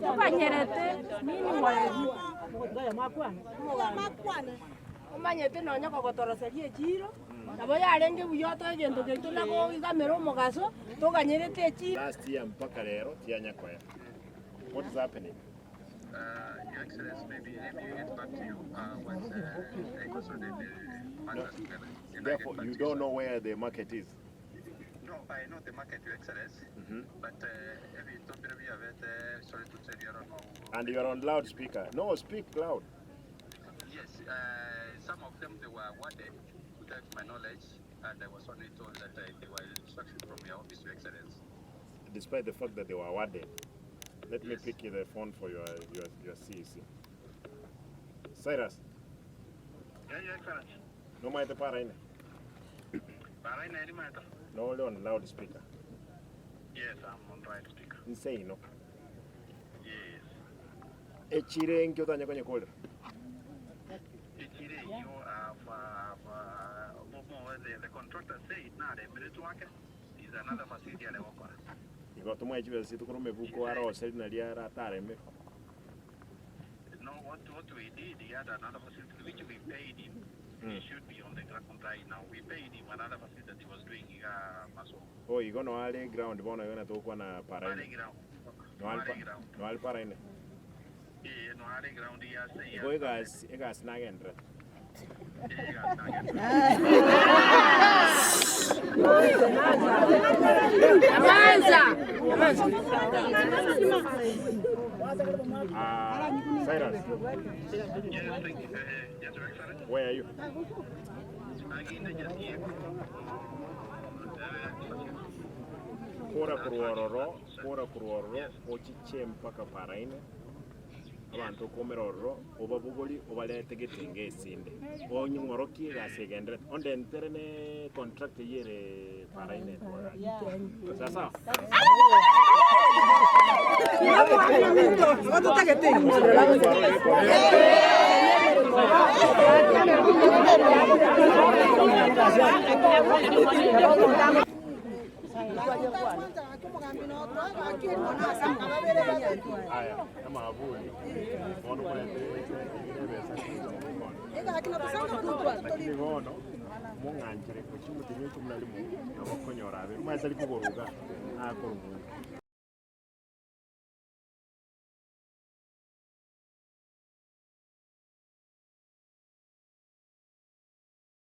Tokanyerete meanwhile omanyete nonya kogotoroseria echiro, nabo yarenge buya otoe egento keria tonagoigamera omogaso, toganyerete echiro. Last year mpaka rero tianya koera. What is happening? Uh, Your Excellency, maybe let me get back to you uh, once uh, I consolidate the matters together. Then I get Therefore, back you to you, don't sir. know where the market is. No, I know the market, Your Excellency, Mhm. but uh, every topic we have it, uh, sorry to tell you, I don't know. And you are on loudspeaker. No, speak loud. Yes, uh, some of them they were awarded without my knowledge, and I was only told that uh, they were instructions from your office, Your Excellency. Despite the fact that they were awarded. Let me Yes. pick the phone for your, your, your CEC. Cyrus, Yeah, Your Excellency. no maete para ine. Para ine matter. No only on loudspeaker. Yes, I'm on right speaker. Nse ino. Yes. Echire enki otanye konyekorera. Echire iyo uh, for, for, mo, the, the contractor said na remerete wake is another facility aregokora. Igo tomoe chibesa chiaito korwa emebuko arose rina riare ataremire. No, what what we did, he had another facility which we paid him. He Mm. should be on the ground right now. We paid him another facility that he was doing uh, maso. Oh, igo no are ground bono igo natokwana para Are ine. ground. No are Are pa, ground. no are para ine. Eh, no are ground he has he Igo has egasi egasi nagenderete. Amanza! Ah, Cyrus, Yes, thank you. Uh, yes, Your Excellency. where are you? Again, just here. Kora korwa ororo, kora korwa ororo, ochiche mpaka paraine, abanto okomera ororo, obabogori obarete getenge esinde. Onying'orokie egasi egenderete. Onde ntere ne contract eyio ere paraine Sasa. Aya, amaburi bono omanyete ebesa lakini bono mong'anchere gochia omotienyi o ikomi na rimo nabo okonyora abe omanyete tari kogoro iga akorwa mono.